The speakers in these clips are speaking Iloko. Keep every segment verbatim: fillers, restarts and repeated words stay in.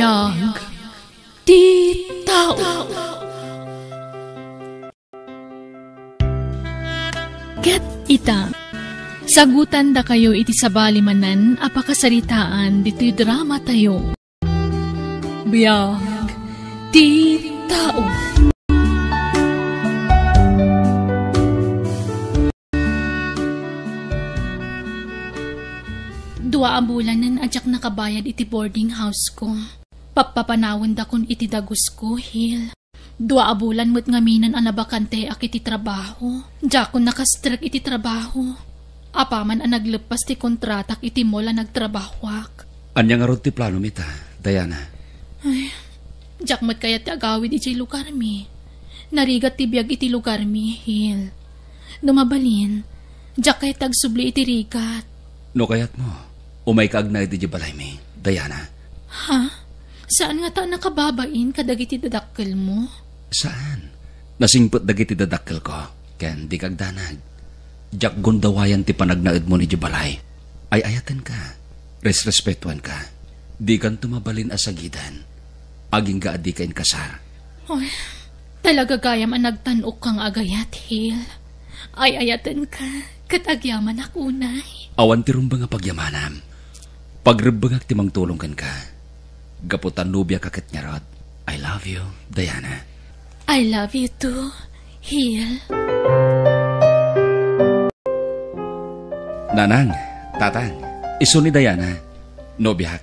Biag ti tao. Ket ita, sagutandakayo iti sabali manen a pakasaritaan ditoy dramatayo. Biag ti tao. Dua a bulanen a diak nakabayad iti boarding house ko. Pappapanawendakon iti dagusko, Hil. Dua a bulan met ngaminen a nabakanteak iti trabaho. Diakon nakastrek iti trabaho. Apaman a nagleppas ti kontratak iti mall a nagtrabahoak. Ania ngarud ti planom ita, Diana? Ay, diak met kayat ti agawid idiay lugarmi. Narigat ti biag iti lugarmi, Hil. No mabalin, diak kayat ti agsubli iti rigat. No kayatmo, umayka agnaed idiay balaymi, Diana. Ha? Saan ngata a nakababain kadagiti dadakkelmo? Saan. Nasingpet dagiti dadakkelko, ken dika agdanag. Diak gundawayan ti panagnaedmon idiay balay. Ay-ayatenka. Resrespetuanka. Dikanto mabalin a sagiden. Agingga a dika inkasar. Oy, talaga gayam a nagtan-okka nga agayat, Hil. Ay-ayatenka, ket agyamanak unay. Awan ti rumbeng a pagyamanam. Pagrebbengak ti mangtulong kenka. Gapu ta nobiaka ket ngarud. I love you, Diana. I love you too, Hil. Nanang, tatang, isu ni Diana, nobiak.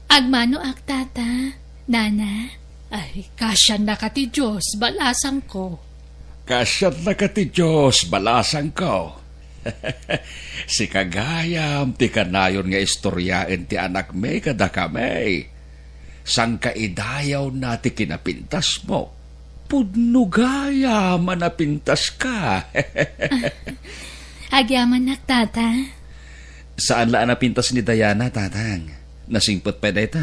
Agmanoak, tata, nana. Ay, kasiannaka ti Dios, balasangko. Kasiannaka ti Dios, balasangko. Sika gayam ti kanayon nga istoriaen ti anakmi kadakami. Sangkaidayawna ti kinapintasmo. Pudno gayam a napintaska. Agyamanak, tata. Saan la a napintas ni Diana, tatang. Nasingpet pay dayta.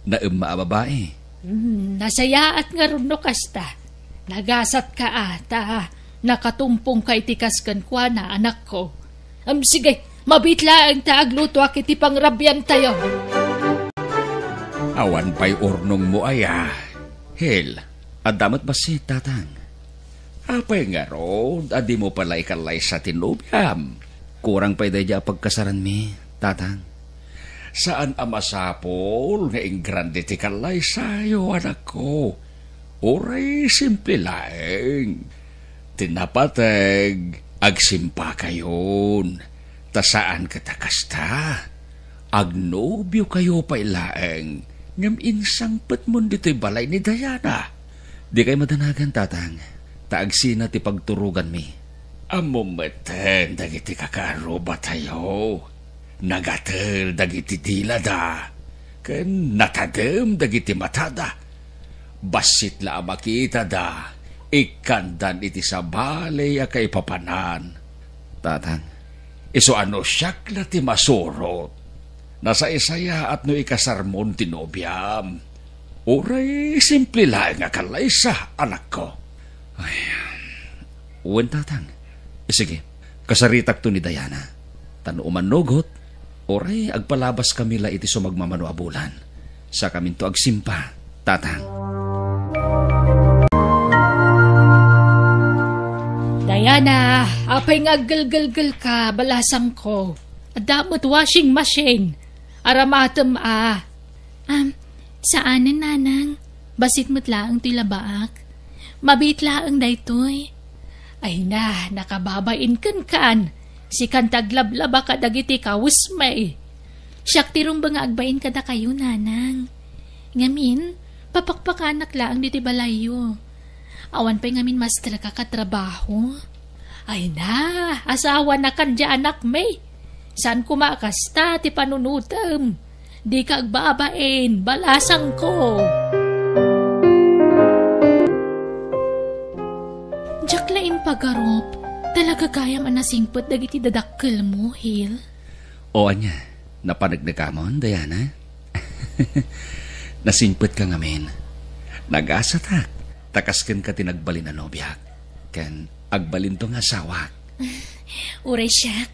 Naemma a babai. Hmm, nasayaat ngarud no kasta. Nagasatka a ta nakatumpongka iti kas kenkuana, anakko. Em, sige, mabiit laeng ta aglutoak iti pangrabiantayo. Awan pay urnongmo aya, Hil. Adda met bassit, tatang. Apay ngarud a dimo pay la ikallaysa ti nobiam? Kurang pay daydiay a pagkasaranmi, tatang. Saan a masapul nga ingrande ti kallaysayo, anakko. Uray simple laeng. Ti napateg, agsimpakayon. Ta saan ket a kasta. Agnobiokayo pay laeng, ngem insangpetmon ditoy balay ni Diana. Dikay madanagan, tatang, ta agsina ti pagturoganmi. Ammom metten dagiti kakaarrubatayo. Nagatel dagiti dilada, ken natadem dagiti matada. Bassit la a makitada, ikkandan iti sabali a kaipapanan. Tatang, isu a no siak la ti masurot, nasaysayaat no ikasarmon ti nobiam. Uray simple laeng a kallaysa, anakko. Ay, wen, tatang. Sige, kasaritakto ni Diana. Ta no umannugot, uray agpalabaskami la iti sumagmamano a bulan. Sakaminto agsimpa, tatang. Diana, apay nga aggelgelgelka, balasangko? Adda met washing machine. Aramatem a. Am, saanen, nanang. Bassit met laeng toy labaak. Mabiit laeng daytoy. Ay na, nakababain kenkan. Sikan ti aglablaba kadagiti kawesmi. Siak ti rumbeng nga agbain kadakayo, nanang. Ngamin, papakpakanak laeng ditoy balayyo. Awan pay ngamin maestrekak a trabaho. Ay na, asawanak a diay anakmi. Saan koma a kasta ti panunotem. Dika agbabain, balasangko. Diak la impagarup, talaga gayam a nasingpet dagiti dadakkelmo, Hil. O ania, napaneknekamon, Diana? Nasingpetka ngamin. Nagasatak, ta kas kenka ti nagbalin a nobiak. Ken agbalinto nga asawak. Uray siak,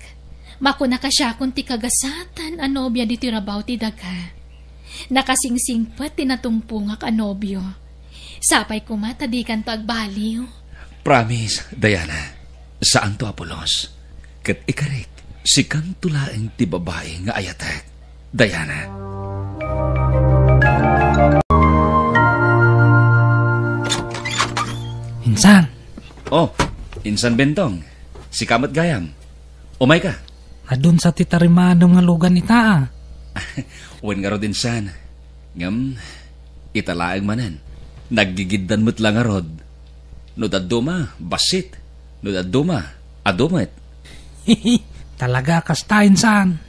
makunak a siakon ti kagasatan a nobia ditoy rabaw ti daga. Nakasingsingpet ti natumpongak a nobio. Sapay koma ta dikanto agbaliw. Promise, Diana. Saanto a pulos. Ket ikarik, sikanto laeng ti babai nga ayatek, Diana. Insan. Oh, Insan Bentong. Sika met gayam. Umayka. Adun sa ti tarimaanam nga lugan ita, a. Wen ngarud, Insan. Ngem, ita laeng manen. Naggigiddan met la ngarud. No dadduma, bassit. No dadduma, adu met. Talaga kasta, Insan.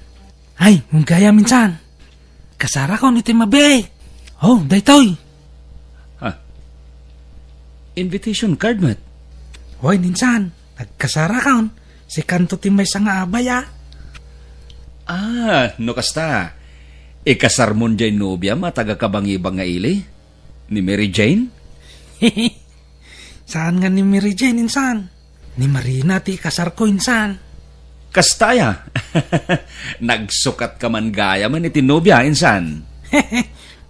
Ay, ngem gayam, Insan. Kasarakon iti mabiit. Oh, daytoy. Ha? Invitation card met? Wen, Insan. Nagkasarakon. Sikanto ti maysa nga abay, a. Ah, no kasta, ikasarmon diay nobiam a taga-Kabangibang nga ili? Ni Mary Jane? Saan nga ni Mary Jane, Insan. Ni Marina ti ikasarko, Insan. Kasta aya? Nagsukatka man gayam iti nobia, Insan.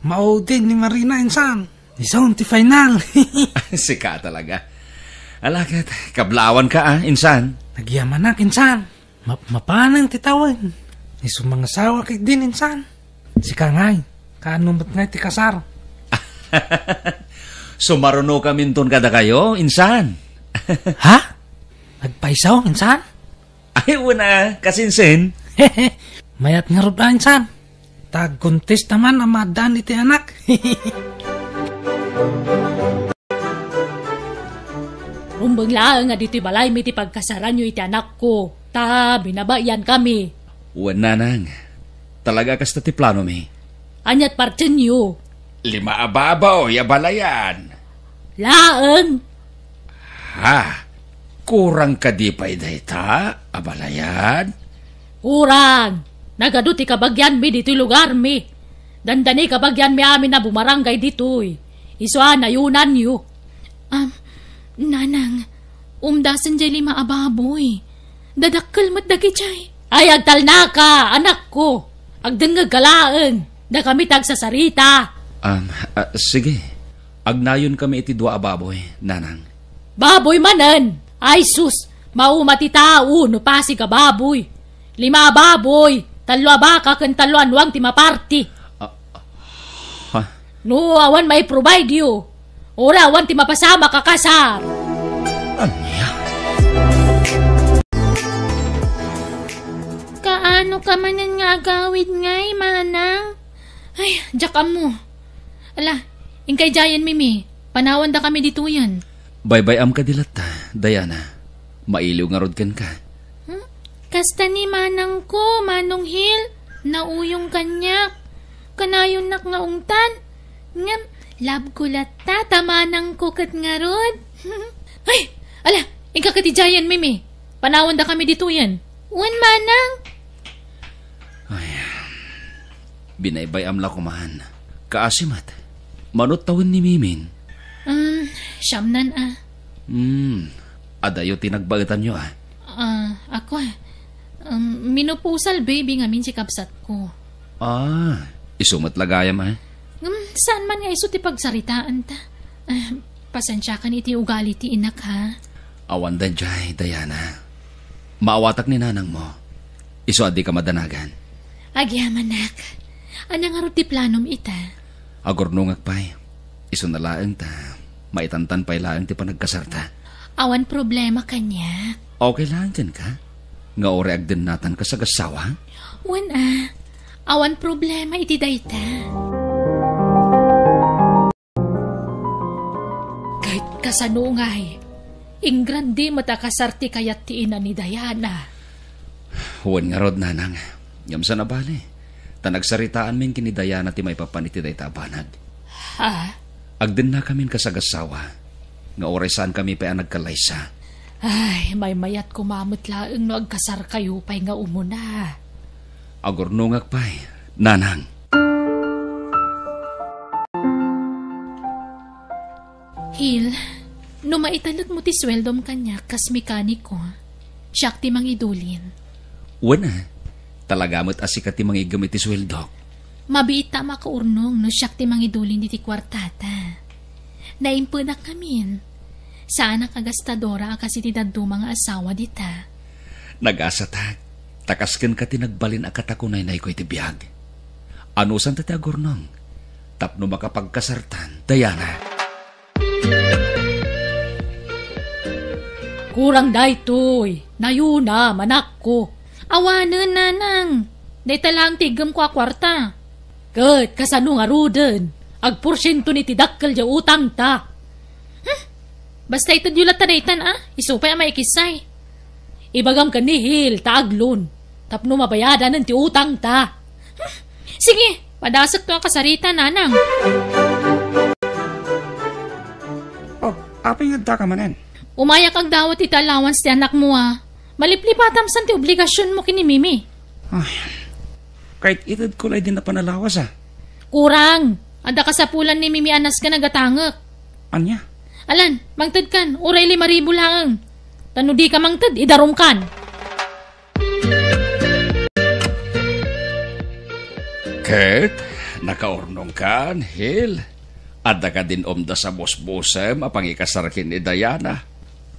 Maudin ni Marina, Insan. Isun ti final. Sika talaga. Ala ket, kablawanka, a, Insan. Nagyamanak, Insan. Map-, mapanen ti tawen. Isu mangasawak idin, Insan. Sika ngay, kaano met ngay ti kasar? Sumarunokaminton kadakayo, Insan. Ha? Nagpayso, Insan? Ay, wen a, kasinsin. Mayat ngarud a, Insan. Ta agkontesta man a maaddaan iti anak. Rumbeng laeng a ditoy balaymi ti pagkasaranyo iti anakko, ta binabayankami. Wen, nanang. Talaga kasta ti planomi? Aniat partienyo? Lima a baboy a balayan. Laeng? Ha? Kurang kadi pay dayta a balayan? Kurang. Nagadu ti kabagianmi ditoy lugarmi. Dandani kabagianmi amin a bumaranggay ditoy. Isu a nayunanyo. Am, nanang, umdasen jay lima a baboy. Dadakkel met dagijay. Ay, agtalnaka, anakko. Agdengngegka laeng. Dakami ti agsasarita. Am, ah, sige. Agnayonkami iti dua a baboy, nanang. Baboy manen! Ay sus! Mauma ti tao no pasig a baboy. Lima a baboy, tallo a baka ken tallo a nuang ti maparti. Ah, ha? No awan maiprovide-yo, uray awan ti mapasamak a kasar. Ania? Kaano ka manen nga agawid ngay, manang? Ay, diak ammo. Ala, inkay diayen, Mimi. Panawandakami ditoyen. Baybay-am kadi latta, Diana. Mailiw ngarud kenka. Hmm? Kasta ni manangko, Manong Hil, nauyong kaniak. Kanayonnak nga ungtan. Ngem, love ko latta, ta manangko ket ngarud. Ay, ala, inka ket idiayen, Mimi. Panawandakami ditoyen. Wen, manang. Ay, binaybay-am la koman. Kaasi met. Mano't tawen ni Mimin? Um, siamnan a. Hmm, adayo ti nagbaetanyo a. Ah, ako a. Um, menopausal baby ngamin ti kabsatko. Ah, isu met la gayam a. Um, saan man nga isu ti pagsaritaanta? Ah, pasensiakan iti ugali ti inak, ha? Awan daydiay, Diana. Maawatak ni nanangmo. Isu a dika madanagan. Agyamanak. Ania ngarud ti planom ita? Agurnongak pay. Isuna laeng ta maitantan pay laeng ti panagkasarta. Awan problema kaniak. Okay laeng kenka nga uray agdennatanka sagassawa? Wen a. Awan problema iti dayta. Ket kasano ngay? Ingrandi met a kasar ti kayat ti ina ni Diana. Wen ngarud, nanang. Ngem saan a bale, ta nagsaritaanmin ken ni Diana ti maipapan iti dayta a banag. Ha? Agdennakamin kasagassawa, nga uray saankami pay a nagkallaysa. Ay, maymayat koma met laeng no agkasarkayo pay nga umuna. Agurnongak pay, nanang. Hil, no maitalekmo ti sueldom kaniak kas mekaniko, siak ti mangidulin. Wen a, talaga met a sika ti mangiggem iti sueldok. Mabiit ta a makaurnong no siak ti mangidulin diti kuartata. Naimpenak ngamin. Saanak a gastadora a kas iti dadduma nga asawa dita. Nagasatak, ta kas kenka ti nagbalin a katakunaynayko iti biag. Anusanta ti agurnong tapno makapagkasartan, Diana? Kurang daytoy. Nayuna, manakko. Awanen, nanang. Dayta laeng ti iggemko a kuarta. Ket kasano ngaruden? Agporsiento ni ti dakkel ti utangta. Hmm? Basta itedyo latta daytan, a? Isu pay a maikisay. Ibagam ken ni Hil ta aglon tapno mabayadanen ti utangta. Hmm? Sige, padasekto a kasarita, nanang. Oh, apay nga addaka manen? Umayak agdawat iti allowance ti anakmo a. Maliplipatam san ti obligasionmo ken ni Mimi. Ay, kayat itedko lay din a panalawas, a. Kurang. Adda kasapulan ni Mimi a nasken a gatangek. Ania? Alan, mangtedkan, uray lima ribu laeng. Ta no dika mangted, idarumkan. Ket, nakaurnongkan, Hil? Adda kadin umdas a busbusem a pangikasar ken ni Diana?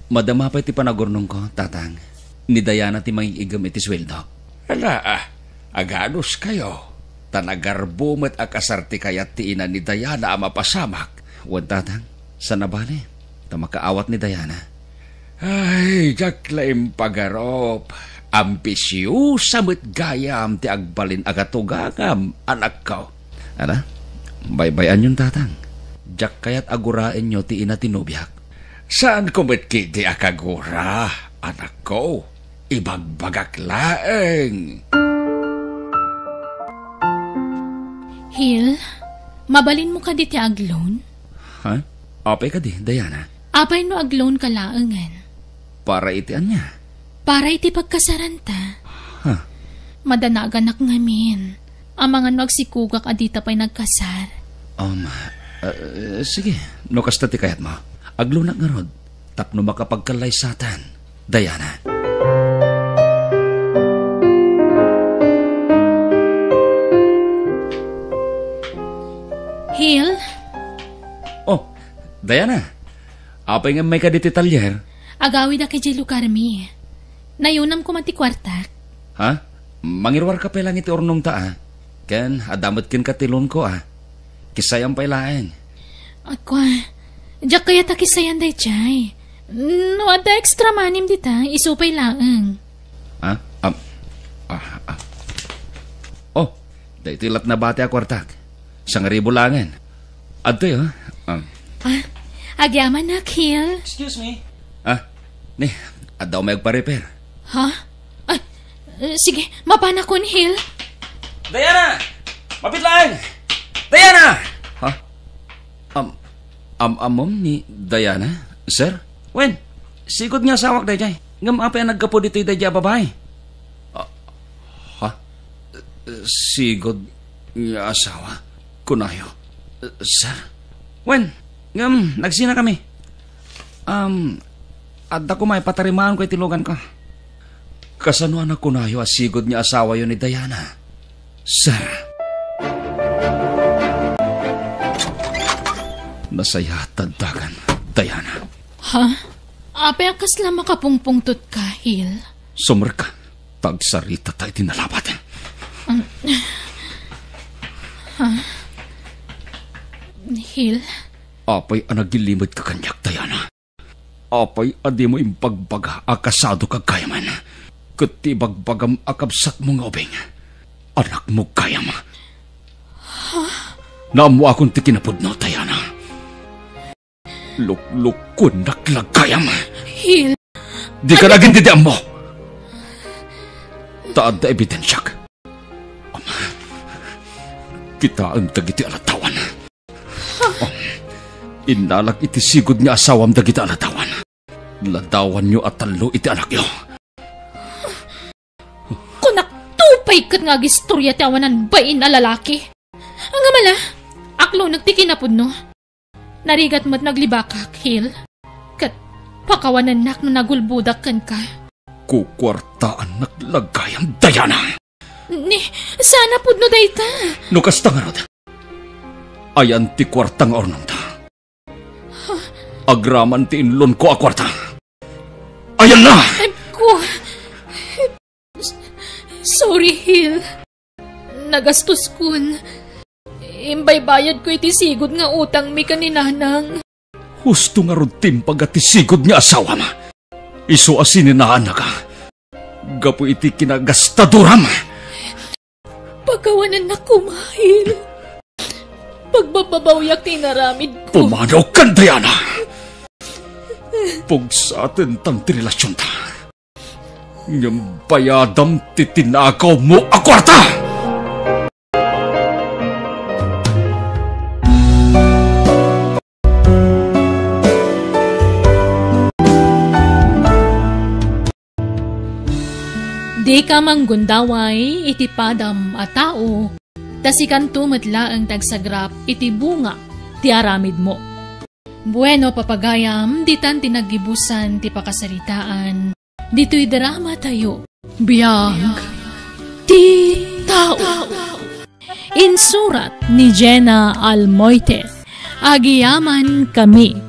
Madama pay ti panagurnongko, Tatang. Ni Diana ti mangig-igem iti sueldok. Ala, a, aganuskayo. Ta nagarbo met a kasar ti kayat ti ina ni Diana a mapasamak. Wen, Tatang, saan a bale, ta makaawat ni Diana. Ay, diak la impagarup. Ambisiosa met gayam ti agbalin a katugangam, anakko. Ala, baybay-anyon, Tatang. Diak kayat a guraenyo ti ina ti nobiak. Saanko met ketdi a kagura, anakko. Ibagbagak laeng. Hil, mabalinmo kadi ti agloan? Ha? Apay kadi, Diana? Apay no agloanka laengen? Para iti ania? Para iti pagkasaranta. Ha? Madanaganak ngamin. Amangan no agsikogak a dita pay nagkasar. Um, ah, sige, no kasta ti kayatmo. Agloanak ngarud, tapno makapagkallaysatan, Diana. Hil? Oh, Diana. Apay nga immayka ditoy talyer? Agawidak idiay lugarmi. Nayunam koma ti kuartak. Ha? Mangiruarka pay laeng iti urnongta, a. Ken adda met kenka ti loanko, a. Kisayam pay laeng. Ako, a. Diak kayat a kisayan daydiay. No adda extra money-m dita, isu pay laeng. Ha? Am, ah, ah. Oh, daytoy lat nabati a kuartak. Sangaribu laengen. Adtoy, oh. Um. Ah, agyamanak, Hil. Excuse me. Ah, ni, adda umay agpa-repair. Ha? Ay, eh, sige, mapanakon, Hil. Diana! Mapit laeng! Diana! Ha? Am-, am-, amom ni Diana, sir? Wen, sigud nga asawak daydiay. Ngem apay a naggapu ditoy daydiay a babai? Ah, ha? Sigud nga asawa? Kunayo, sir? Wen, ngem nagsinakami. Um, adda koma ipatarimaanko iti luganko. Kasano a nakunayo a sigud nga asawayo ni Diana? Sir. Nasayaat ta addakan, Diana. Ha? Apay a kasla makapungpungtotka, Hil? Sumrekka, ta agsaritata iti nalabat. Um, ha? Hil? Apay a nagilimetka kaniak, Diana? Apay a dimo imbagbaga a kasadoka gayam? Ket ti ibagbagam a kabsatmo nga ubing, anakmo gayam. Naammoakon ti kinapudno, Diana. Luklukuennak la gayam. Hil. Dika nagin ti ammo. Ta adda ebidensiak. Ama, kitaem dagiti aladawan. Innalag iti sigud nga asawam dagiti aladawan. Ladawanyo a tallo iti anakyo. Kunak, tupay ket nga agistoria ti awanan bain a lalaki. Ngem ala, aklonek ti kinapudno. Narigat met naglibakak, Hil. Ket pakawanennak no nagulbodak kenka. Kukuartaannak la gayam, Diana. Ni, sana pudno dayta. No kasta ngarud, ayan ti kuarta nga urnongta. Agraman ti inlonko a kuarta. Ayanna! Ay, ko. Sorry, Hil. Nagastoskon. Imbaybayadko iti sigud nga utangmi ken ni Nanang. Husto ngarud ti imbaga ti sigud nga asawam. Isu a sininaannaka gapu iti kinagastaduram. Pakawanennak koma, Hil. Pagbababawyak ti inaramidko. Pumanaw ka, Diana. Pugsatentang ti relasionta. Ngem bayadam ti tinakawmo a kuarta! Dika manggundaway iti padam a tao, ta sikanto met laeng ti agsagrap iti bunga ti aramidmo. Bueno, papagayam, ditan ti naggibusan ti pakasaritaan ditoy drama tayo. Biag ti tao. Insurat ni Jenna Almoite. Agiyaman kami.